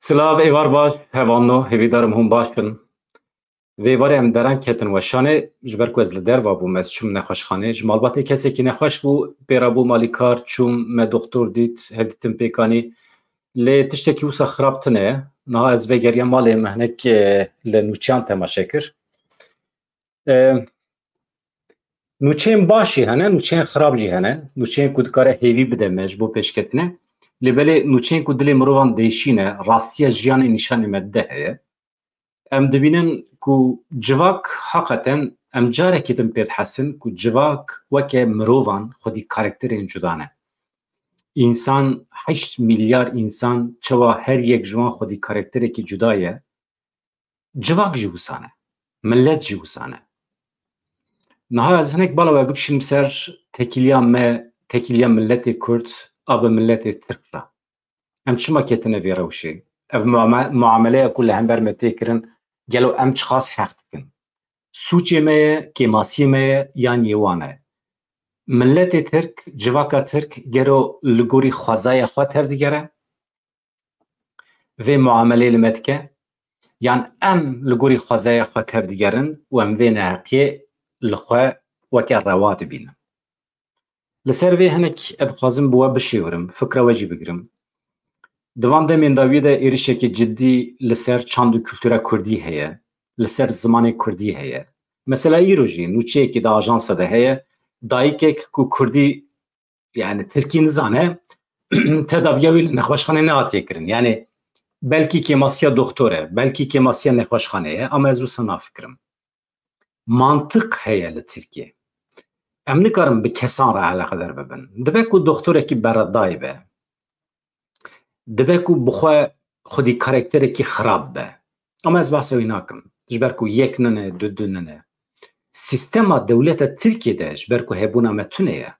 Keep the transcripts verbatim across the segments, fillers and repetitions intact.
Silav, êvar baş, hevalno, hêvîdarim hûn baş bin. Vê êvarê em deran ketin weşanê, ji ber ku ez li derva bûm, ez çûm nexweşxanê. Ji malbatê kesekî nexweş bû, pê re bûm alîkar, çûm me doktor dît, hevdîtin pêk anî. Lê tiştekî wisa xirab tune ye. Niha ez vegeriyam malê, me hinek, e, li nûçeyan temaşe kir. E, nûçeyên baş jî hene, nûçeyên xirab jî hene. Nûçeyên ku dikare hêvî bide me ji bo pêşketinê. Lê belê nûçeyên ku dilê mirovan diêşîne, rastiya jiyanê nîşanê me dide heye. Em dibînin ku civak, heqeten em carekî din pê dihesin ku civak weke mirovan xwedî karakterên cuda ne. Însan, heşt milyar însan, çawa her yek ji wan xwedî karakterekî cuda ye, civak jî wisa ne, millet jî wisa ne. Niha ez hinek bala we bikişînim ser tekîliya me, tekîliya milletê Kurd a bi milletê Tirk re. Em çima ketine vê rewşê? Ev muame-, muameleya ku li hember me tê kirin, gelo em çiqas heq dikin? Sûcê me ye, kêmasiyê me ye, yan yê wan e? Milletê Tirk, civaka Tirk, gelo li gorî xwezaya xwe tevdigere? Vê muameleyê li me dike? Yan em li gorî xwezaya xwe tevdigerin û em vê neheqiyê li xwe weke rewa dibînin? Li ser vê hinek ez dixwazim bi we bişêwirim, fikra we jî bigirim. Di van demên dawiyê de êrişekî cidî li ser çand û kultura kurdî heye, li ser zimanê kurdî heye. Mesela îro jî nûçeyekî di ajansa de heye, dayikek ku kurdî, yani tirkî nizane, tedaviya wî li nexweşxanê nehatiye kirin. Yani belkî kêmasiya doktor e, belkî kêmasiya nexweşxanê ye, ama ez wisa nafikirim. Mantiq heye li Tirkiyê. Em nikarin bi kesan re eleqedar bibin. Dibe ku doktorekî beredayî be. Dibe ku bi xwe xwedî karakterekî xirab be. Ama ez behsa wî nakim. Ji ber ku yek nine, du, du nine. Sîstema dewleta Tirkiyê de ji ber ku hebûna me tune ye.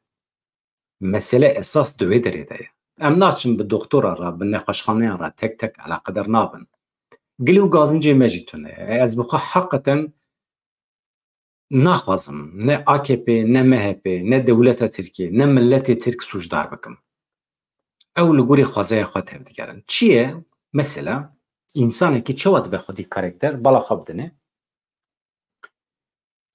Mesele esas di wê derê de ye. Em naçin bi doktora re, bi nexweşxaneyan re tek tek eleqedar nabin. Gil û gazincê me jî tune ye. Ez bi xwe heqeten naxwazim ne A K P, ne M H P, ne dewleta Tirkiyê, ne milletê Tirk sûcdar bikim. Ew li gorî xwezaya xwe tevdigerin. Çi ye? Mesela, însanekî çawa dibe xwedî karakter, bala xwe bidine?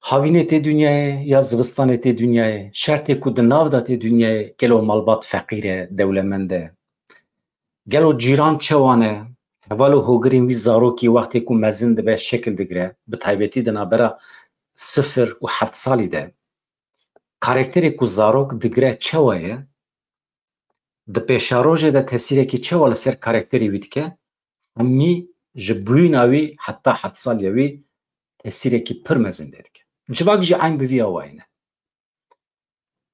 Havînê tê dinyayê ya zivistanê tê dinyayê, şertê ku di nav de tê dinyayê, gelo malbat feqîr e, dewlemend e? Gelo cîran çawa ne? Heval û hogirên wî zarokî wextê ku mezin dibe şekil digire, bi taybetî di navbera sifir û heft salî de. Karakterê ku zarok digire çawa ye? Di pêşerojê de tesîrekî çawa li ser karakterê wî dike? Hemî ji bûyîna wî heta heft saliya wî tesîrekî pir mezin lê dike. Civak jî eyn bi vî awayî ne.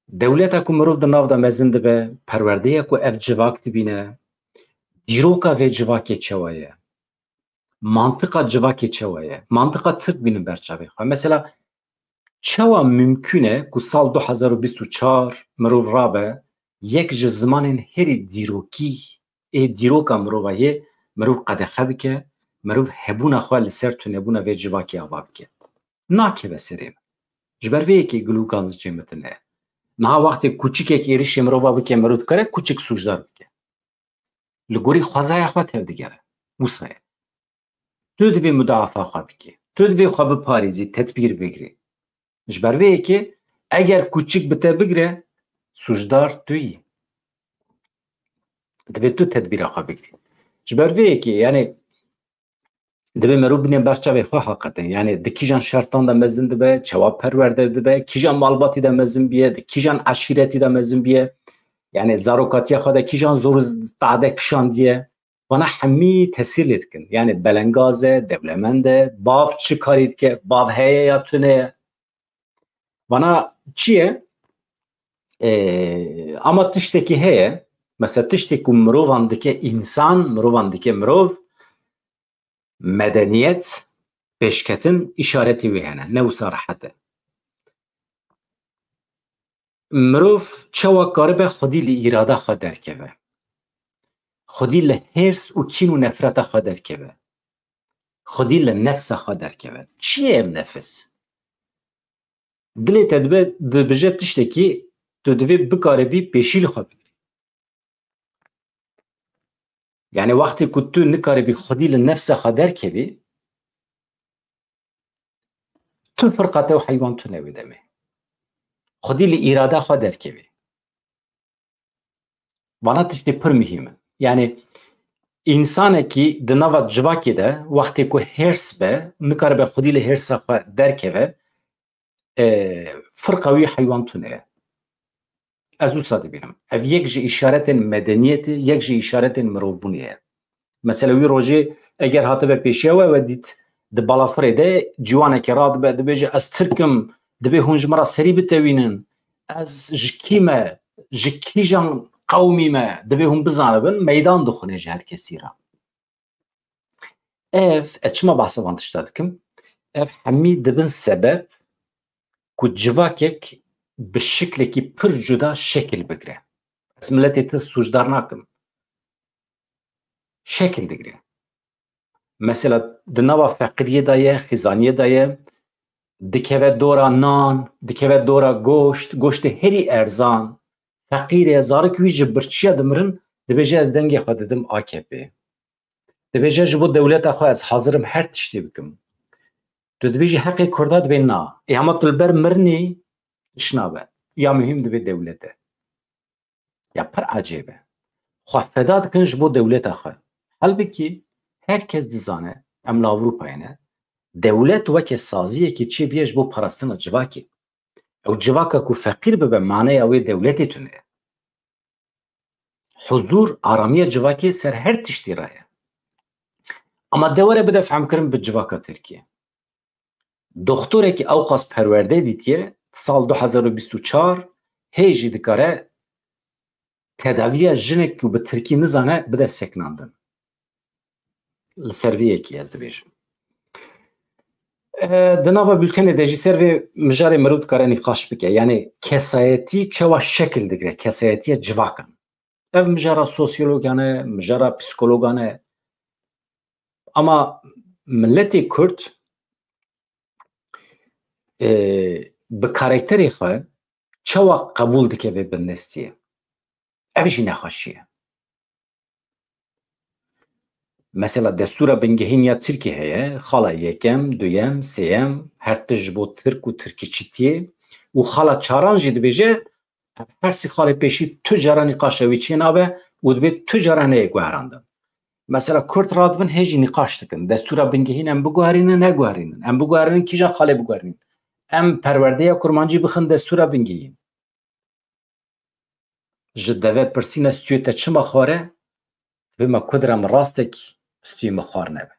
Dewleta ku mirov di nav de mezin dibe, perwerdeya ku ev civak dibîne, dîroka vê civakê çawa ye? Mantiqa civakê çawa ye? Mantiqa Tirk bînin ber çavê xwe. Mesela, çawa mimkûn e ku sal du hezar û bîst û çar mirov rabe, yek ji zimanên herî dîrokî ê dîroka mirova yê mirov qedexe bike, mirov hebûna xwe li ser tunebûna vê civakê ava bike? Nakeve serê min. Ji ber vê yekê gil û gazincê min tune ye. Niha wextê kûçikek êrişê mirova bike, mirov dikare kûçik sûcdar bike. Li gorî xwezaya xwe tevdigere. Wisa ye. Tu divê mudafa xwe bikî. Tu divê xwe biparêzî, tedbîr bigirî. Ji ber vê yekê eger kûçik bi te bigire, sûcdar tu yî. Divê tu tedbîra xwe bigirî. Ji ber vê yekê, yani, divê merû binê ber çavê xwe heqeten. Yani, di kîjan şertan de mezin dibe, çawa perwerde dibe, kîjan malbatî de mezin biye, di kîjan eşîretî de mezin biye. Yani, zarokatiya xwe de kîjan zor û tade kişandiye. Vana hemî tesîr lê dikin. Yani, belengaz e, dewlemend e, bav çi karî dike, bav heye ya tune ye. Vana çi ye? Ee, ama tiştekî heye. Mesela tiştê ku mirovan dike însan, mirovan dike mirov, medeniyet, pêşketin, îşaretî wê hene. Ne wisa rehet e. Mirov çawa karibe xwedî li îrada xwe derkeve? Xwedî li hêrs û kîn û nefreta xwe derkeve? Xwedî li nefsa xwe derkeve? Çi ye ev nefis? Dilê te dibe, dibije tiştekî, tu divê bikaribî pêşî li xwe bigirî. Yani wextê ku tu nikaribî xwedî li nefsa xwe derkevî, tu firqa te û heywan tune wê demê. Xwedî li îrada xwe derkevî. Vana tiştê pir muhîm in. Yani, însanekî di nava civakê de, wextê ku hêrs be, nikaribe xwedî li hêrsa xwe derkeve, e, firqa wî heywan tune ye. Ez wisa dibînim. Ev yek ji îşaretên medeniyetê, yek ji îşaretên mirovbûnê ye. Mesela wî rojê eger hatibe pêşiya we, we dît di balafirê de ciwanekî radibe, dibêje, "Ez Tirk im, dibê hûn ji min re serî bitewînin. Ez ji kî me, ji kîjan qewmî me, dibê hûn bizanibin." Meydan dixwine ji her kesî re. Ev, ez çima behsa van tişta dikim? Ev hemî dibin sebeb ku civakek bi şiklekî pir cuda şekil bigire. Ez miletê te sûcdar nakim. Şekil digire. Mesela di nava feqiriyê de ye, xizaniyê de ye, dikeve dora nan, dikeve dora goşt, goştê herî erzan. Feqîr e, zarok wî ji birçiya dimirin, dibêje, "Ez dengê xwe didim A K P." Dibêje, "Ji bo dewleta xwe ez hazir im her tiştê bikim." Tu dibêjî, "Heqê Kurda dibê na." Ê hema tu li ber mirinê tişt nabe. Ya muhîm dibê dewlet e. Ya pir ecêb e. Xwe feda dikin ji bo dewleta xwe. Halbikî her kes dizane, em li Ewropayê ne, dewlet weke saziyekê çêbûye ji bo parastina civakê. Ew civaka ku feqîr bibe, maneya wê dewletê tune ye. Huzûr, aramiya civakê ser her tiştî re ye. Ama de were bide fehmkirin bi civaka Tirkiyê. Doktorekî ewqas perwerde dîtiye, sal du hezar û bîst û çar hê jî dikare tedaviya jinek ku bi tirkî nizane bide sekinandin. Li ser vê yekê ez dibêjim. E, di nava bültenê de jî ser vê mijarê mirov dikare nîqaş bike. Yani kesayetî çawa şekil digire, kesayetiya civakan. Ev mijara sosyologan e, mijara psikologan e. Ama miletê Kurd, e, bi karakterê xwe çawa qebûl dike vê bindestiyê? Ev jî nexweşî ye. Mesela destûra bingehîn ya Tirkiyê heye, xala yekem, duyem, sêyem, her tişt ji bo Tirk û Tirkîçîtiyê û xala çaran jî dibêje, her sî xalê pêşî tu cara nîqaşa wî çênabe û dibê tu cara neyê guherandin. Mesela Kurd radibin hê jî nîqaş dikin. Destûra bingehîn em biguherînin, neguherînin. Em biguherînin kîjan xalê biguherînin? Em perwerdeya kurmancî bixin destûra bingehîn. Ji deve pirsîne stûyê te çima xwar e? Dibê me ku dira min rastek stûyê min xwar nebe.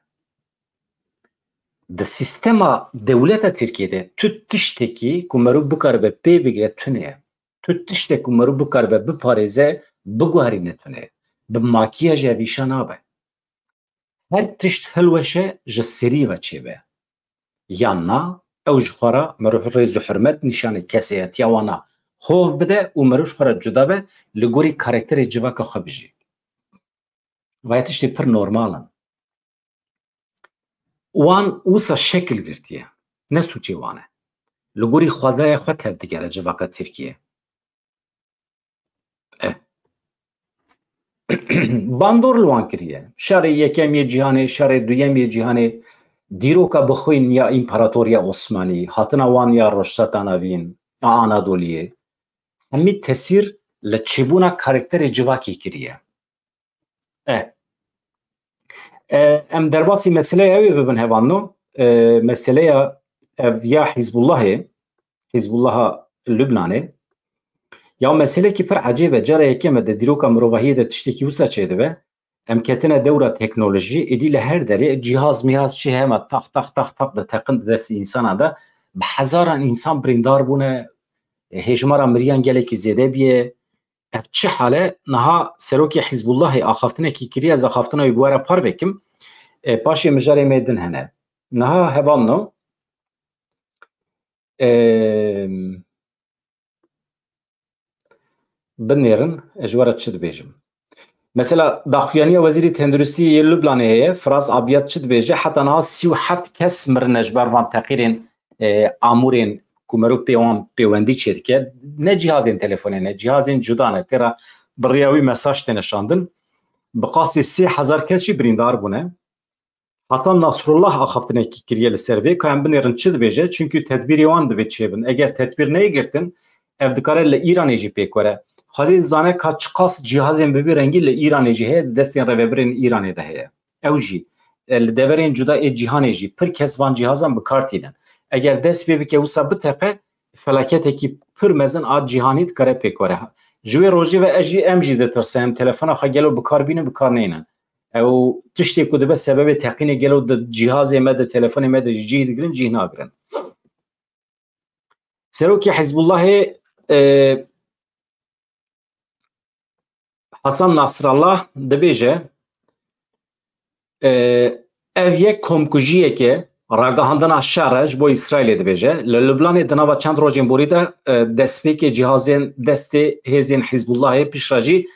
Di sîstema dewleta Tirkiyê de tu tiştekî ku merû bikaribe pê bigire tune ye. Tu tiştek ku merû bikaribe biparêze, biguherîne tune ye. Bi makiyajê ev îşa nabe. Her tişt hilweşe ji serî ve çêbe. Yan na, ew ji xwe re mirov rêz û hurmet nîşanê kesayetiya wan a hov bide û mirov ji xwe re cuda be, li gorî karakterê civaka xwe bijî. Vaya tiştê pir normal in. Wan wisa şekil girtiye. Ne sûcê wan e. Li gorî xwezaya xwe tevdigere civaka Tirkiyê. Eh. Bandor li wan kiriye. Şerê yekem yê cîhanê, şerê duyem yê cîhanê, dîroka bixwîn ya împaratoriya Osmanî, hatina wan ya Rojhilata Navîn, a Anadoliyê, hemî tesîr li çêbûna karakterê civakê kiriye. E. E, em derbasî meseleya ew ê bibin hevalno. E, meseleya ev ya Hizbullahê, Hizbullaha Lubnanê. Ya meselekî pir ecêb e. Cara yekê me di dîroka mirovahiyê de tiştekî wisa çêdibe. Em ketine dewra teknolojî, êdî li her derê cihaz mihaz çi hema tax, tax, tax, tax diteqin di destê însana de. Bi hezaran însan birîndar bûne, hêjmara miriyan gelekî zêde bûye. Ev çi hal e? Niha serokê Hizbullahê axaftinekî kiriye, ez axaftina wî bi we re parve kim. E, paşê mijarê me din hene. Niha hevalno, e, binêrin, ez ji we re çi dibêjim? Mesela, daxuyaniya Wezîrê Tenduristî yê Lubnanê heye, Firas Abiyad çi dibêje? Heta niha sî û heft kes mirine ji ber van teqîrên, e, amûrên ku merû pê wan pêwendî çêdike. Ne cihazên telefonê ne, cihazên cuda ne. Têra bi rêya wî mesaj têne şandin. bi qasî sê hezar kes jî birîndar bûne. Hasan Nasrullah axaftinekî kiriye li ser vê, ka em binêrin çi dibêje, çunkî tedbîrê wan divê çêbin. Eger tedbîr neyê girtin, ev dikare li Îranê jî pêk were. Xwedê dizane ka çiqas cîhazên bi vî rengî li Îranê jî heye, di destên rêvebirên Îranê de heye. Ew jî, e, li deverên cuda ê cîhanê jî pir kes van cîhazan bi kar tînin. Eger dest pê bike wisa biteqe, felaketekî pir mezin a cîhanî dikare pêk were. Ji wê rojê ve ez jî, em jî ditirsin, em telefona xwe gelo bi kar bînin, bi kar neynin. Ew tiştê ku dibe sebebê teqînê gelo di cîhazê me de, telefonê me de ji cih digirin, cih nagirin. Serokê Hizbullahê, e, Hasan Nasrallah dibêje, e, ev yek komkujiyeke, ragihandina şer e ji bo Îsraîlê dibêje. Li Lubnanê di nava çend rojên borî de, e, destpêkê cîhazên destê hêzên Hizbullahê, piştre jî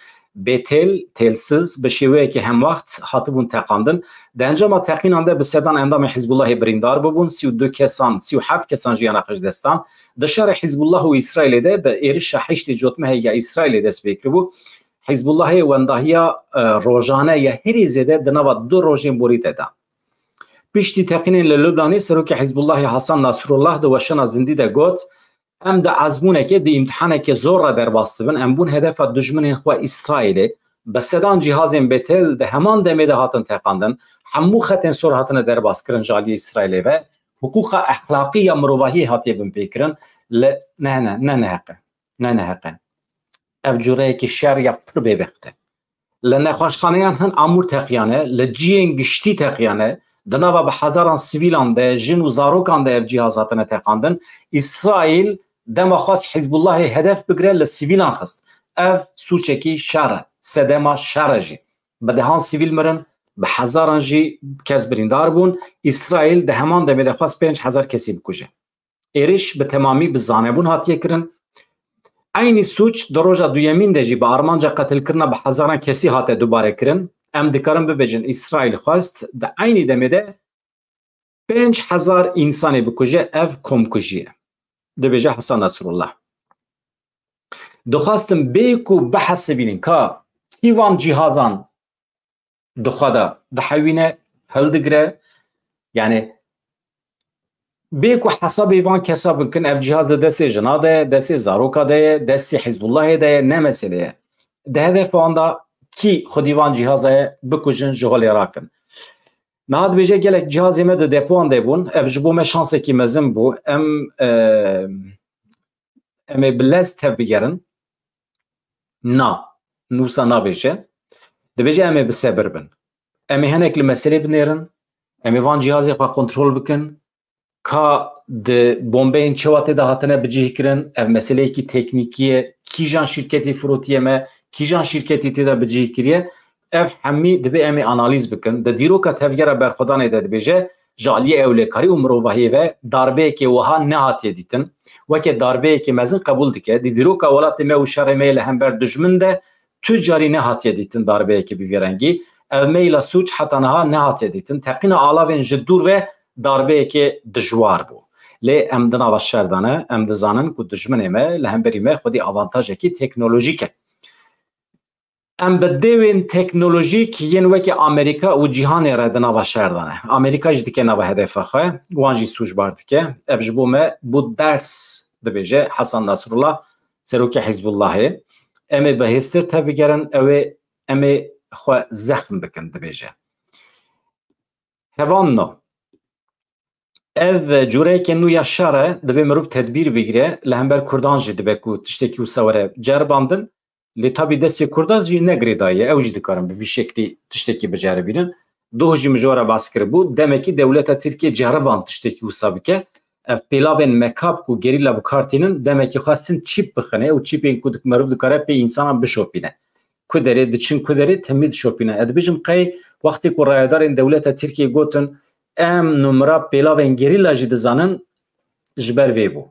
bêtêl, têlsiz, bi şêweyeke hemwext hatibûn teqandin. Di encama teqînan de bi sedan endamên Hizbullahê birîndar bibûn, sî û du kesan, sî û heft kesan jiyana xwe ji dest dan. Di şerê Hizbullah û Îsraîlê de bi êrişa heştê cotmehê ya Îsraîlê dest pê kiribû. Hizbullahê wendahiya, e, rojane ya herî zêde di nava du rojên borî de da. Piştî teqînên li Lubnanê, serokê Hizbullahê Hasan Nasrullah di weşana zindî de got, em di ezmûneke, di îmtihaneke zor re derbas dibin. Em bûn hedefa dijminên xwe Îsraîlê. Bi sedan cîhazên bêtêl di heman demê de hatin teqandin. Hemû xetên sor hatine derbas kirin ji aliyê Îsraîlê ve. Hiqûqa exlaqî ya mirovahiyê hatiye binpêkirin. Li, ne, ne, ne neheq e. Ne neheq e. Ev cureyekî şer ya pir bêbext e. Li nexweşxaneyan hin amûr teqiyane, li ciyên giştî teqiyane, di nava bi hezaran sivîlan de, jin û zarokan de ev cîhaz hatine teqandin. Îsraîl dema xwest Hizbullahê hedef bigire, li sivîlan xist. Ev sûçekî şer e, sedema şer e jî. Bi dehan sivîl mirin, bi hezaran jî kes birîndar bûn. Îsraîl di heman demê de xwest pênc hezar kesî bikuje. Êriş bi temamî bi zanebûn hatiye kirin. Eynî sûc di roja duyemîn de jî bi armanca qetilkirina bi hezaran kesî hate dubare kirin. Em dikarin bibêjin, Îsraîl xwest di eynî demê de pênc hezar însanê bikuje, ev komkujî ye. Dibêje Hasan Nasrullah. Dixwastin bê ku bihesibînin ka kî van cîhazan di xwe de dihewîne, hildigire. Yani bê ku hesabê van kesa bikin, ev cîhaz di destê jina de ye, destê zaroka de ye, destê Hizbullahê de ye, ne mesele ye. Di hedef wan de kî xwedî van cîhaza ye bikujin, ji holê rakin. Niha dibêje gelek cihazê me di depoyan de bûn. Ev ji bo me şansekî mezin bû. Em, e, em ê bi lez tev bigerin. Na, nûsa nabêje. Dibêje em ê bi sebir bin. Em ê hinek li meselê binêrin. Em ê van cihazê xwe kontrol bikin. Ka di bombeyên çewa tê de hatine bicihkirin, ev meseleyekî teknîkî ye. Kîjan şîrketî firotiye me, kîjan şîrketî tê de bicih kiriye. Ev hemî dibê em ê analîz bikin. Di dîroka tevgera berxwedanê de dibêje, ji aliyê ewlekarî û mirovahiyê ve darbeyekê wiha nehatiye dîtin. Weke darbeyekê mezin qebûl dike. Di dîroka welatê me û şerê me yê li hember dijmin de tu carî nehatiye dîtin darbeyekê bi vî rengî. Ev meyla sûc heta niha nehatiye dîtin. Teqîna alavên ji dûr ve darbeyekê dijwar bû. Lê em di nava şer de ne, em dizanin ku dijminê me li hemberî me xwedî avantajekî teknolojîk e. Em bi dêwên teknolojîk yên wekî Amerîka û cîhanê re di nava şer de ne. Amerîka jî dike nava hedefa xwe, wan jî sûcbar dike. Ev ji bo me bû ders, dibêje Hasan Nasrullah, serokê Hizbullahê. Em ê bi hêstir tev bigerin, ew ê em ê xwe zexm bikin, dibêje. Hevan no. Ev cureyeke nû ya şer e, divê mirov tedbîr bigire, li hember Kurdan jî dibe ku tiştekî wisa were ceribandin. Lê tabî destê Kurdan jî ne girêdayî ye, ew jî dikarin bi vî şeklî tiştekî biceribînin. Doh jî min ji we re behs kiribû, demekî dewleta Tirkiyê ceriband tiştekî wisa bike. Ev pêlavên mekab ku gerîla bi kar tînin, demekî xwestin çîp bixine û çîpên ku dik-, mirov dikare pê însanan bişopîne. Ku derê diçin, ku derê temî dişopîne. Ez dibêjim qey wextê ku rayedarên dewleta Tirkiyê gotin, em numira pêlavên gerîla jî dizanin, ji ber vê bû.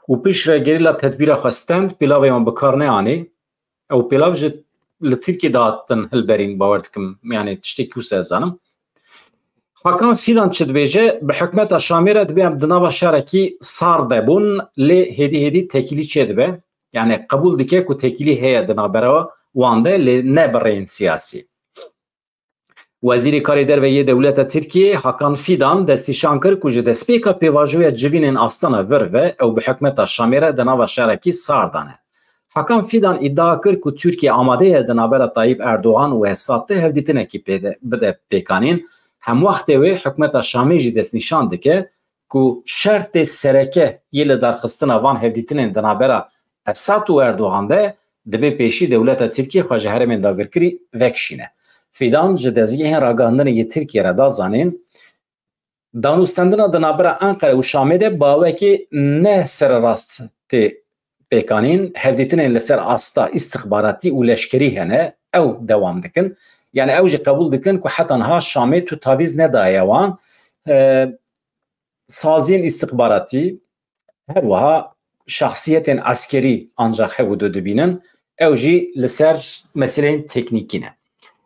Û piştre gerîla tedbîra xwe stend, pêlavê wan bi kar neanî. Ew pêlav ji li Tirkiyê de hatin hilberîn, bawer dikim, yani tiştekî wisa ez zanim. Hakan Fidan çi dibêje? Bi hikûmeta Şamê re dibê em di nava şarekî sar de bûn, lê hêdî hêdî tekîlî çêdibe. Yani qebûl dike ku tekîlî heye di navbera wan de, lê ne bi rêyên siyasî. Wezîrê Karê Derve yê dewleta Tirkiyê Hakan Fidan destnîşan kir ku ji destpêka pêvajoya civînên Astana vir ve ew bi hikûmeta Şamê re di nava şerekî sar de ne. Hakan Fidan îdia kir ku Tirkiye amade ye di navbera Tayyip Erdogan û Esad de hevdîtinekî pêde, bide pêkanîn. Hemwextê wê hikûmeta Şamê jî destnîşan dike ku şertê sereke yê lidarxistina van hevdîtinên di navbera Esad û Erdogan de dibe pêşî dewleta Tirkiyê xwe ji herêmên dagirkirî vekişîne. Fidan ji dezgehên ragihandinê yê Tirkiyê re da zanîn, danûstendina di navbera Enqere û Şamê de bawekî ne sererast tê pêkanîn, hevdîtinên li ser asta îstixbaratî û leşkerî hene, ew dewam dikin. Yani ew jî qebûl dikin ku heta niha Şamê tu tavîz nedaye wan. E, saziyên îstixbaratî, her wiha şexsiyetên eskerî ancax hev û du dibînin. Ew jî li ser meseleyên teknîkî ne.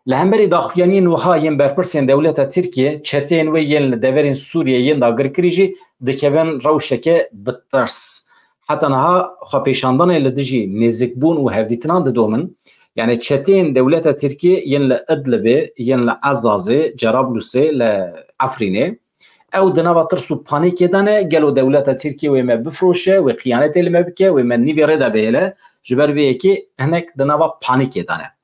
Li hemberî daxuyaniyên wiha yên berpirsên dewleta Tirkiye, çeteyên wê yên li deverên Sûriyê yên dagirkirî jî dikevin rewşeke bi tirs. Heta niha xwepêşandanê li dijî nêzikbûn û hevdîtinan didomin. Yani çeteyên dewleta Tirkiye yên li Idlibê, yên li Ezazê, Cerablusê, li Efrînê, ew di nava tirs û panîkê de ne, gelo dewleta Tirkiyê wê me bifroşe, wê xiyanetê li me bike, wê me nîvê rê de bihêle, ji ber vê yekê hinek di nava panîkê de ne.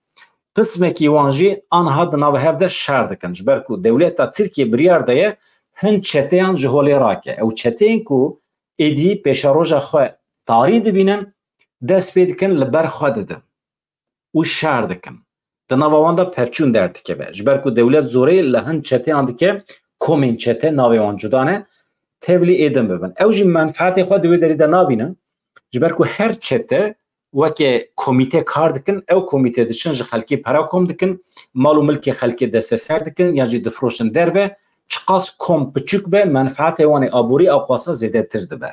Qismekî wan jî aniha di nava hev de şer dikin, ji ber ku dewleta Tirkiyê biryar daye hin çeteyan ji holê rake. Ew çeteyên ku êdî pêşeroja xwe tarî dibînin, dest pê dikin li ber xwe didin û şer dikin. Di nava wan de pevçûn derdikeve. Ji ber ku dewlet zorê li hin çeteyan dike, komên çete navê wan cuda ne, tevlî êdin bibin. Ew jî menfaetê xwe di wê derî de nabînin. Ji ber ku her çete weke komîte kar dikin, ew komîte diçin ji xelkê pera kom dikin, mal û milkê xelkê desteser dikin, yan jî difroşin derve, çiqas kom piçûk be, menfaetê wan ê aborî ewqasa zêdetir dibe.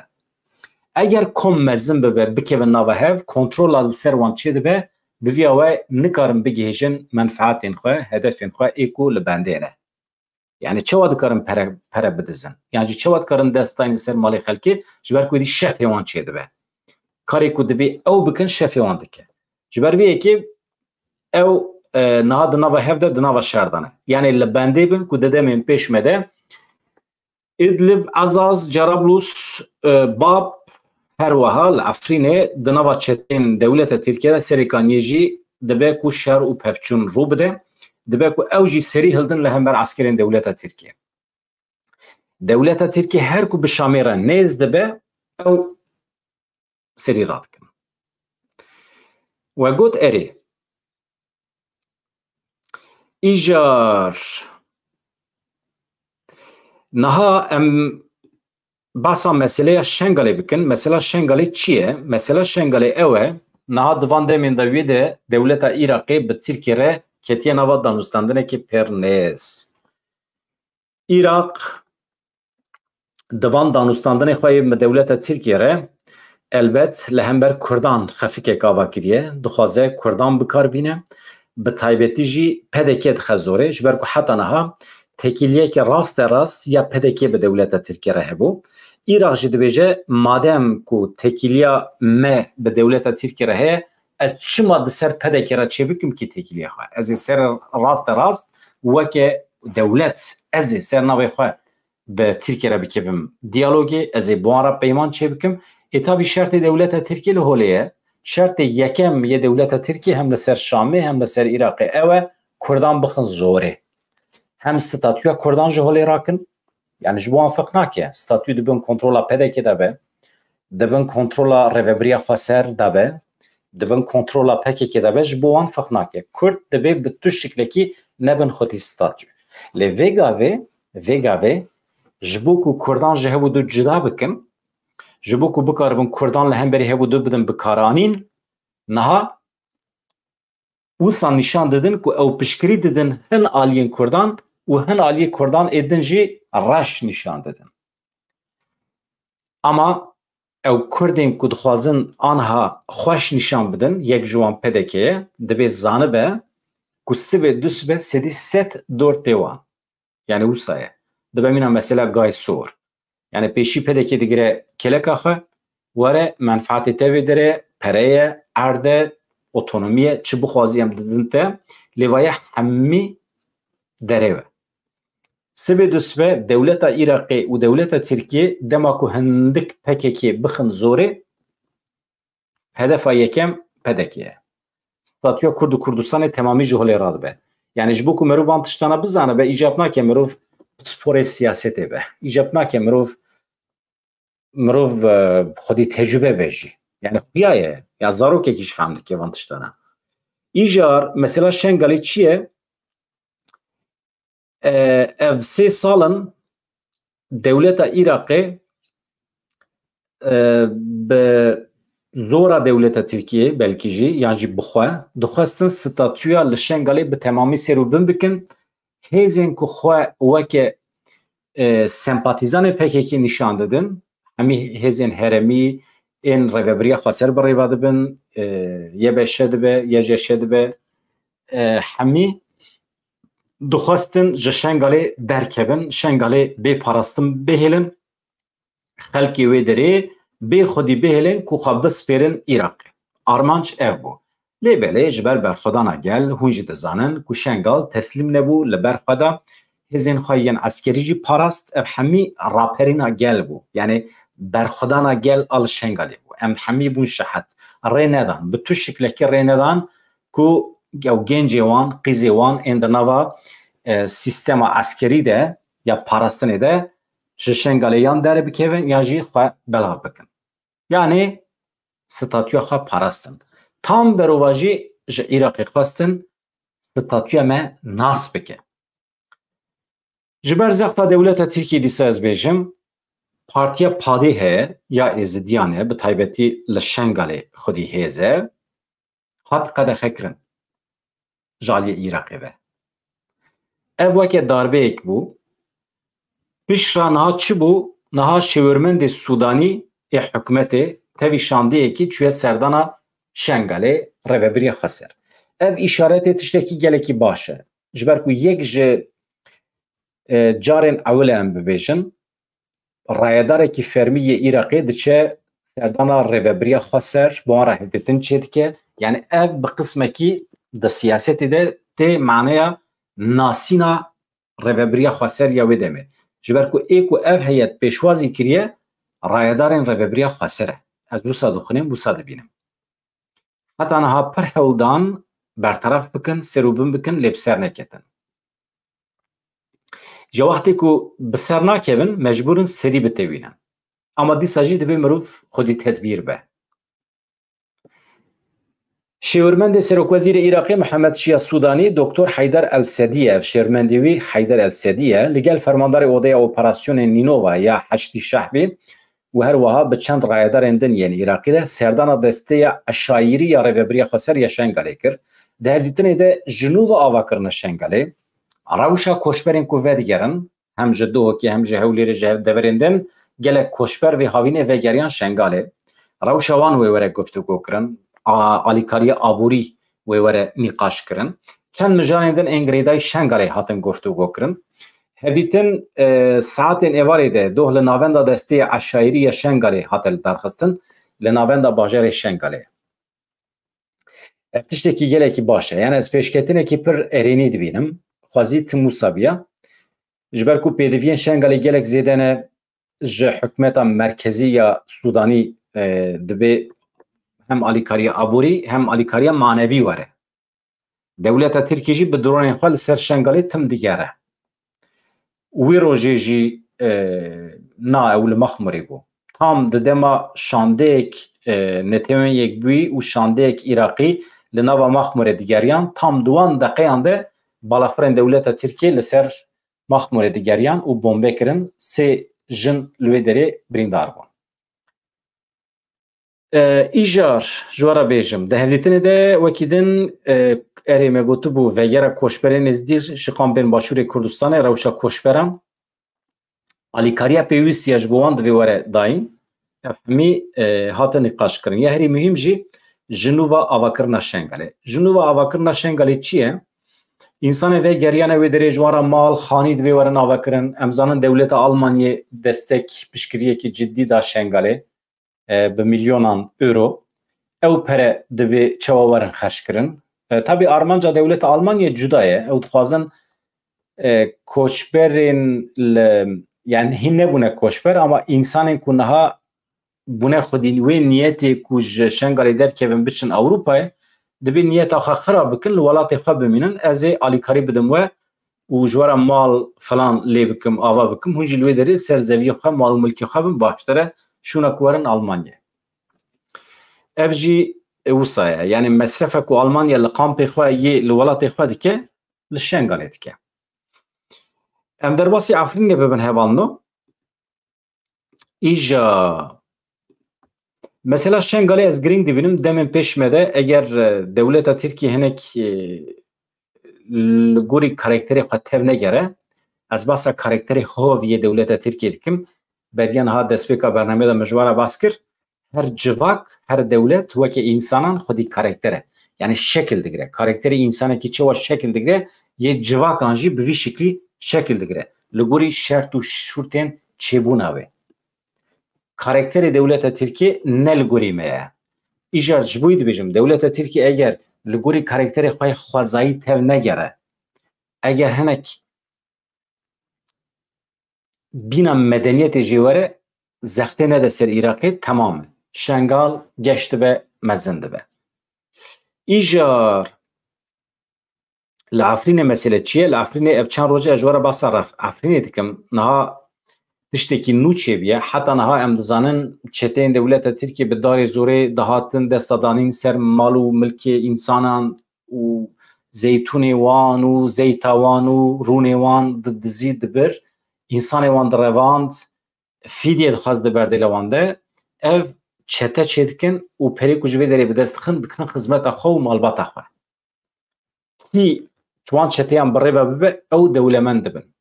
Eger kom mezin bibe, bikevin nava hev, kontrola li ser wan çêdibe, bi viya we nikarin bigihêjin menfaetên xwe, hedefên xwe ê ku li bendê ne. Yani çawa dikarin pere, pere bidizin? Yan jî çawa dikarin dest daynin ser malê xelkê, ji ber ku êdî şefê wan çêdibe? Karê ku divê ew bikin, şefê wan dike. Ji ber vê yekê ew, e, niha di nava hev de, di nava şer de ne. Yani li bendê bin ku di demên pêş me de Idlib, Azaz, Cerablus, e, Bab, her wiha li Efrînê di nava çetên dewleta Tirkiye de serê kaniyê jî dibe ku şer û pevçûn rû bide, dibe ku ew jî serî hildin li hember eskerên dewleta Tirkiye. Dewleta Tirkiye her ku bi Şamê re nêz dibe, ew serî radikin. We got, erê. Îcar. Niha em behsa meseleya Şengalê bikin. Mesela Şengalê çi ye? Mesela Şengalê ew e, niha di van demên dawiyê de dewleta Iraqê bi Tirkiyê re ketiye nava danûstandinekê pêr nêz. Iraq di van danûstandinê xwe yê bi dewleta Tirkiyê re elbet li hember Kurdan xefikek ava kiriye, dixwaze Kurdan bi kar bîne, bi taybetî jî P D K dixe zorê, ji ber ku heta niha tekîliyeke raste rast ya P D K bi dewleta Tirkiyê re hebû. Iraq jî dibêje, madem ku tekîliya me bi dewleta Tirkiyê re heye, ez çima di ser P D K re çêbikim kî tekîliya xwe? Ez ê ser raste rast weke dewlet, ez ê ser navê xwe bi Tirkiyê re bikevim diyalogê, ez ê bi wan re peyman çêbikim. Ê tabî şertê dewleta Tirkiyê li holê ye. Şertê yekem yê dewleta Tirkiyê hem li ser Şamê hem li ser Iraqê ew e, Kurdan bixin zorê. Hem statûya Kurdan ji holê rakin, yani ji bo wan ferq nake. Statû di bin kontrola P D K de be, di bin kontrola Rêvebiriya Xweser de be, di bin kontrola P K K de be, ji bo wan ferq nake. Kurd dibê bi tu şiklekî nebin xwedî statû. Lê vê gavê, vê gavê ji bo ku Kurdan ji hev û du cuda bikin, ji bo ku bikaribin Kurdan li hemberî hev û du bidin bikaranîn, niha wisa nîşan didin ku ew piştgirî didin hin aliyên Kurdan û hin aliyê Kurdan ê din jî reş nîşan didin. Ama ew Kurdên ku dixwazin aniha xweş nîşan bidin, yek ji wan P D K ye, dibê zanibe ku sibê du sibe sedî sed dor tê wan. Yani wisa ye. Dibe mîna mesela Guy Sor. Yani pêşî P D K digire kêleka xwe, were menfaatê te vê derê, pere ye, erd e, otonomî ye, çi bixwazî em didin te, lê va ye hemî derê we. Sibê dusbe dewleta Iraqê û dewleta Tirkiyê dema ku hindik P K K bixin zorê, hedefa yekem P D K ye. Statûya Kurd û Kurdistanê temamî ji holê radibe. Yani ji bo ku mirov van tiştana bizanibe, îcab nake mirov pisporê siyasetê be. Îcab nake mirov, mirov, e, xwedî tecrube be jî. Yani xuya ye. Ya zarokekî jî fehm dike van tiştana. Îcar mesela Şengalê çi ye? E, ev sê sal in dewleta Iraqê, e, bi zora dewleta Tirkiyê belkî jî, yan jî bi xwe, dixwestin statûya li Şengalê bi temamî ser û bin bikin. Hêzên ku xwe weke, e, sempatîzanê P K K nîşan didin, hemî hêzên herêmî ên Rêvebiriya Xweser bi rê ve dibin, e, Y B Ş dibe, Y J Ş dibe, e, hemî dixwestin ji Şengalê derkevin, Şengalê bê parastin bihêlin, xelkê wê derê bê xwedî bihêlin ku xwe bispêrin Iraqê. Armanc ev bû. Lê belê ji ber berxwedana gel, hûn jî dizanin ku Şengal teslîm nebû, li ber xwe de hêzên xwe yên eskerî jî parast, ev hemî raperîna gel bû. Yani berxwedana gel a li Şengalê bû. Em hemî bûn şehed. Rê nedan. Bi tu şiklekî rê nedan ku ew gencê wan, qîzê wan ên di nava, e, sîstema eskerî de ya parastinê de ji Şengalê yan derbikevin yan jî xwe belav bikin. Yani statûya xwe parastin. Tam berovajî ji Iraqê xwestin statûya me nas bike. Ji ber zexta dewleta Tirkiyê dîsa ez bêjim, partiya Padê heye ya Êzidiyan e, bi taybetî li Şengalê xwedî hêz e, hat qedexekirin ji aliyê Iraqê ve. Ev weke darbeyek bû. Piştre niha çi bû? Niha şêwirmendê Sûdanî ê hikûmetê tevî şandeyekî çûye serdana Şengalê, Rêvebiriya Xweser. Ev îşaretê tiştekî gelekî baş e. Ji ber ku yek ji, e, carên ewil e em bibêjin, rayedarekî fermî yê Iraqê diçe serdana Rêvebiriya Xweser, bi wan re hevdîtin çêdike. Yani ev bi qismekî di siyasetê de tê maneya nasîna Rêvebiriya Xweser ya wê demê. Ji ber ku ê ku ev heyet pêşwazî kiriye, rayedarên Rêvebiriya Xweser e. Ez wisa dixwînim, wisa dibînim. Heta niha pir hewl dan berteref bikin, ser û bin bikin, lê bi ser neketin. Ji wextê ku bi ser nakevin, mecbûr in serî bitewînin. Ama dîsa jî divê mirov xwedî tedbîr be. Şêwirmendê Serokwezîrê Iraqê Mihemed Şiya Sûdanî, Doktor Heyder El Sedî ye. Ev şêwirmendê wî Heyder El Sedî ye. Li gel fermandarê Odeya Operasyonên Nînova ya Heşdî Şehbî û her wiha bi çend rayedarên din yên Iraqî re serdana desteya eşayîrî ya Rêvebiriya Xweser ya Şengalê kir. Di hevdîtinê de ji nû ve ava kirine Şengalê. Rewşa koçberên ku vedigerin, hem ji Duhokê hem ji Hewlêrê, ji hev deverên din, gelek koçber vê havînê vegeriyan Şengalê. Rewşa wan wê were guftûgo kirin, a, alîkariya aborî wê were nîqaş kirin. Çend mijarên din ên girêdayî Şengalê hatin guftûgo kirin. Hevdîtin, e, saetên êvarê de doh li navenda destê eşayîrî ya Şengalê hate lidarxistin, li navenda bajarê Şengalê. Ev tiştekî gelekî baş e. Yani ez pêşketinekî pir erênî dibînim. Xwezî tim wisa biya. Ji ber ku pêdiviyên Şengalê gelek zêde ne, ji hikûmeta merkezî ya Sûdanî, e, divê hem alîkariya aborî hem alîkariya manevî were. Dewleta Tirkî jî bi dronên xwe li ser Şengalê tim digere. Wî rojê jî, e, na ew li Mexmûrê bû. Tam di dema şandeyek, e, Netewên Yekbûyî û şandeyek Iraqî li nava Mexmûrê digeriyan, tam di wan deqeyan de balafirên dewleta Tirkiyê li ser Mexmûrê digeriyan û bombe kirin, sê jin li wê derê birîndar bûn. E, îcar, ji we re bêjim, di hevdîtinê de wekî din, e, erê me gotibû, vegera koçberên Êzidî şiqan bên Başûrê Kurdistanê, rewşa koçberan, alîkariya pêwîst ya ji bo wan divê were dayîn. Ev hemî, e, hate nîqaş kirin. Ya herî muhîm jî ji nû ve avakirina Şengalê. Ji nû ve avakirina Şengalê çi ye? Însanê vegeriyane wê derê ji wan re mal, xanî divê werin avakirin. Em zanin dewleta Almanyê destek, piştgiriyekî cidî da Şengalê, e, bi milyonan euro. ew pere divê çawa werin xerckirin. E, tabî armanca dewleta Almanyayê cuda ye. Ew dixwazin, e, koçberên li, yani hîn nebûne koçber ama însanên ku niha bûne xwedî wê niyetê ku ji Şengalê derkevin biçin Ewropayê, divê niyeta xwe xira bikin, li welatê xwe bimînin, ez ê alîkarî bidim we û ji we re mal filan lê bikim, ava bikim, hûn jî li wê derê ser zeviyê xwe, mal û milkê xwe bin, baştir e şûna ku werin Almanyayê. Ev jî wisa ye. Yani mesrefe ku Almanya li kampê xwe yê li welatê xwe dike, li Şengalê dike. Em derbasî Efrînê bibin hevalno. Îja mesela Şengalê ez girîng dibînim, demên pêş me de eger, e, dewleta Tirkiyê hinek, e, li gorî karakterê xwe tev negere, ez basa karakterê hov yê dewleta Tirkiyê dikim. Beriya niha destpêka bernameyê de min ji we re bas kir. Her civak, her dewlet weke însanan xwedî karakter e. Yani şekil digire. Karakterê însanekî çawa şekil digire, yê civakan jî bi vî şiklî şekil digire. Li gorî şert û şûrtên çêbûna wê. Karakterê dewleta Tirkiyê ne li gorî me ye. Îcar ji bo wî dibêjim, dewleta Tirkiyê eger li gorî karakterê xwe yê xwezayî tev negere, eger hinek bîna medeniyetê jê were, zextê nede ser Iraqê, temam e. Şengal geş dibe, mezin dibe. Îcar li Efrînê mesele çi ye? Li Efrînê ev çend roje ez ji we re basa ref-, Efrînê dikim. Niha tiştekî nû çêbûye. Heta niha em dizanin çeteyên dewleta Tirkiyê bi darê zorê dihatin desta danîn ser mal û milkê însanan û zeytûnê wan û zeyta wan û rûnê wan didizî, dibir, însanê wan direvand, fîdye dixwest di berdêla wan de. Ev çete çêdikin û perê ku ji vê derê bi dest dixin, dikin xizmeta xwe û malbata xwe. Kî ji wan çeteyan bi rê ve bibe, ew dewlemend dibin.